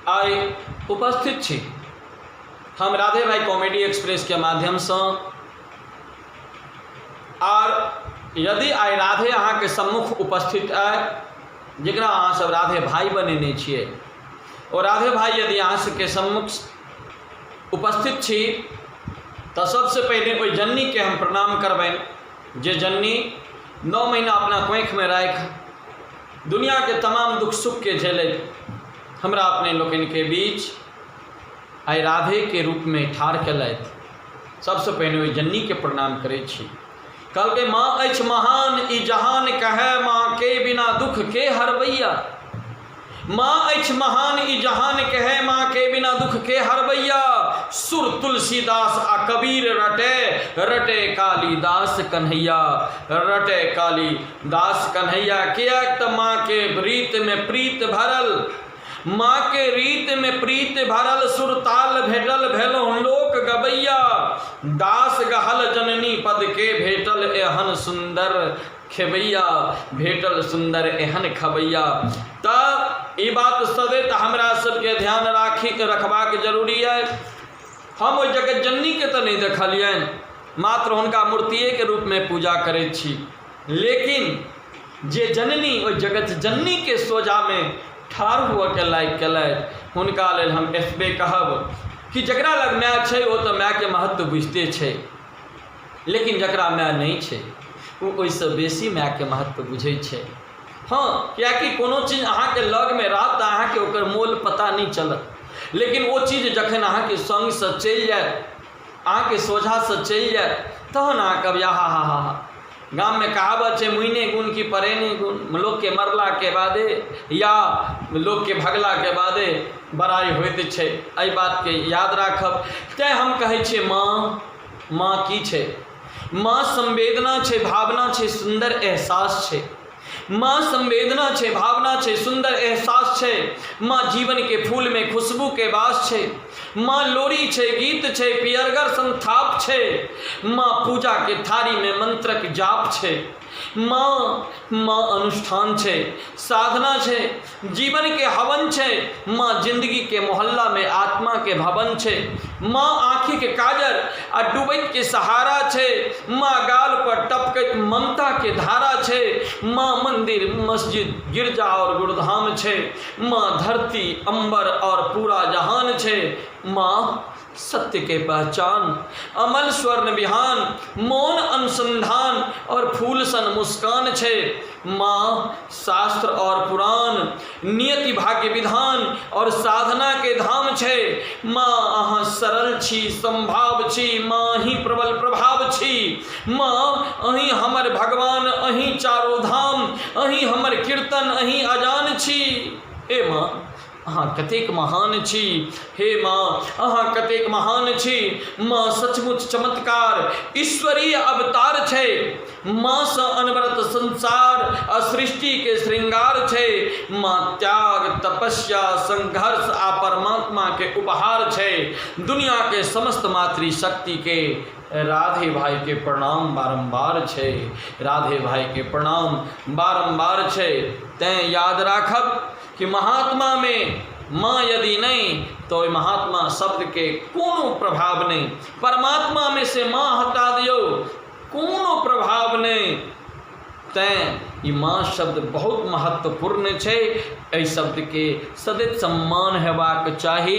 आइ उपस्थित छी हम राधे भाई कॉमेडी एक्सप्रेसके माध्यमसँ। आर यदि आइ राधे अहाँके सम्मुख उपस्थित अइ, जकरा अहाँसभ राधे भाई बनेने छियै, ओ राधे भाई यदि अहाँ सबके सम्मुख उपस्थित छी तऽ सबसँ पहिने ओहि जननीके हम प्रणाम करबनि, जे जननी 9 महीना अपना कोखिमे राखि दुनिआके तमाम दुख सुखके झेलैत हमरा अपने लोकनिके बीच आइ राधेके रूपमे ठाढ़ केलथि। सबसँ पहिने ओहि जननीके प्रणाम करै छी। कहलकै माँ अछि महान ई जहान कहै, माँ के बिना दुख के हरबैया। माँ अछि महान ई जहान कहै, माँ के बिना दुख के हरबैया। सुर तुलसीदास आ कबीर रटे, रटे कालिदास कन्हैया, रटे कालिदास कन्हैया। किएक तऽ माँ के रीत में प्रीत भरल, माँ के रीत में प्रीत भरल, सुरताल भेटल भेलहुँ लोक गबैया। दास गहल जननी पद के भेटल एहन सुंदर खेबैया, भेटल सुंदर एहन खबैया। तऽ ई बात सदैत हमरा सबके ध्यान रखबाक जरूरी अइ। हम ओहि जगत जननीके तऽ नहि देखलियनि, मात्र हुनका मूर्तिएके रूपमे पूजा करै छी, लेकिन जे जननी ओहि जगत जननीके सोझामे ठाढ़ हुअके लायक केलथि, हुनका लेल हम एतबे कहब कि जकरा लग माय छै ओ तऽ मायके महत्व बुझिते छै, लेकिन जकरा माय नहि छै ओ ओहिसँ बेसी मायके महत्व बुझै छै। हँ, किएकि कोनो चीज अहाँके लगमे रहत तऽ अहाँके ओकर मोल पता नहि चलत, लेकिन ओ चीज जखन अहाँके सङ्गसँ चलि जायत, अहाँके सोझासँ चलि जायत, तहन अहाँ कहबै आहा हा हा हा। गाममे कहावत छै, मुइने गुण कि परेने गुण। लोकके मरलाके बादे या लोकके भगलाके बादे बड़ाइ होइत छै। एहि बातके याद राखब। तैँ हम कहै छियै माँ, माँ की छै? माँ संवेदना छै, भावना छै, सुन्दर एहसास छै। माँ संवेदना छै, भावना छै, सुन्दर एहसास छै। माँ जीवनके फूलमे खुशबूके वास छै। माँ लोरी छै, गीत छै, पियरगर संथाप छै। माँ पूजाके थारीमे मंत्रक जाप छै। माँ, माँ अनुष्ठान छै, साधना छै, जीवनके हवन छै। माँ जिंदगीके मोहल्लामे आत्माके भवन छै। माँ आँखिके काजर आ डूबैतके सहारा छै। माँ गाल पर टपकैत ममताके धारा छै। माँ मंदिर, मस्जिद, गिरजा और गुरुधाम छै। माँ धरती, अंबर और पूरा जहान छै। माँ सत्य के पहचान, अमल स्वर्ण बिहान, मौन अनुसंधान और फूल सन मुस्कान छै। माँ शास्त्र और पुराण, नियति भाग्य विधान और साधना के धाम छै। माँ अहाँ सरल छी, संभाव छी, माँ ही प्रबल प्रभाव छी। माँ अहीं हमर भगवान, अहीं चारो धाम, अहीं हमर कीर्तन, अहीं अजान छी। हे माँ अहाँ कतेक महान छी, हे माँ अहाँ कतेक महान छी। माँ सचमुच चमत्कार ईश्वरीय अवतार छै। माँसँ अनवरत संसार आ सृष्टिके श्रृंगार छै। माँ त्याग, तपस्या, संघर्ष आ परमात्माके उपहार छै। दुनियाके समस्त मातृशक्तिके राधे भाईके प्रणाम बारम्बार छै। राधे भाईके प्रणाम बारम्बार छै। तैँ याद राखब कि महात्मा में माँ यदि नहीं तो ओहि महात्मा शब्द के कोनो प्रभाव नहीं। परमात्मा में से माँ हटा दियौ, कोनो प्रभाव नहीं। तैँ ई माँ शब्द बहुत महत्वपूर्ण छै। एहि शब्द के सदैव सम्मान हेबाक चाही।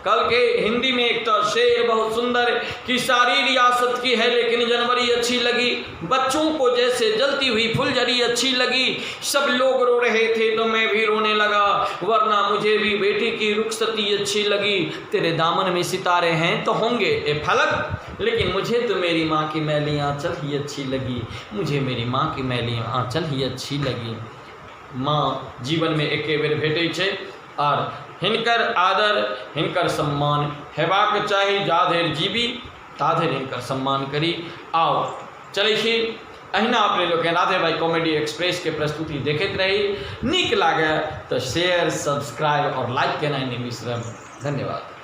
कल के हिंदी में एकटा शेर बहुत सुंदर कि सारी रियासत की है लेकिन जनवरी अच्छी लगी, बच्चों को जैसे जलती हुई फुलझड़ी अच्छी लगी। सब लोग रो रहे थे तो मैं भी रोने लगा, वरना मुझे भी बेटी की रुखसती अच्छी लगी। तेरे दामन में सितारे हैं तो होंगे ए फलक, लेकिन मुझे तो मेरी माँ की मैली आंचल ही अच्छी लगी। मुझे मेरी माँ की मैली आंचल ही अच्छी लगी। माँ जीवन में एके बेर भेटै छै आर हिनकर आदर, हिनकर सम्मान हेबाक चाही। जा धरि जीबी ता धरि हिनकर सम्मान करी। आउ चलै छी। अहिना अपने लोकनि राधे भाई कॉमेडी एक्सप्रेस के प्रस्तुति देखैत रही। नीक लागै तऽ शेयर, सब्सक्राइब और लाइक केनाइ नहि बिसरब। धन्यवाद।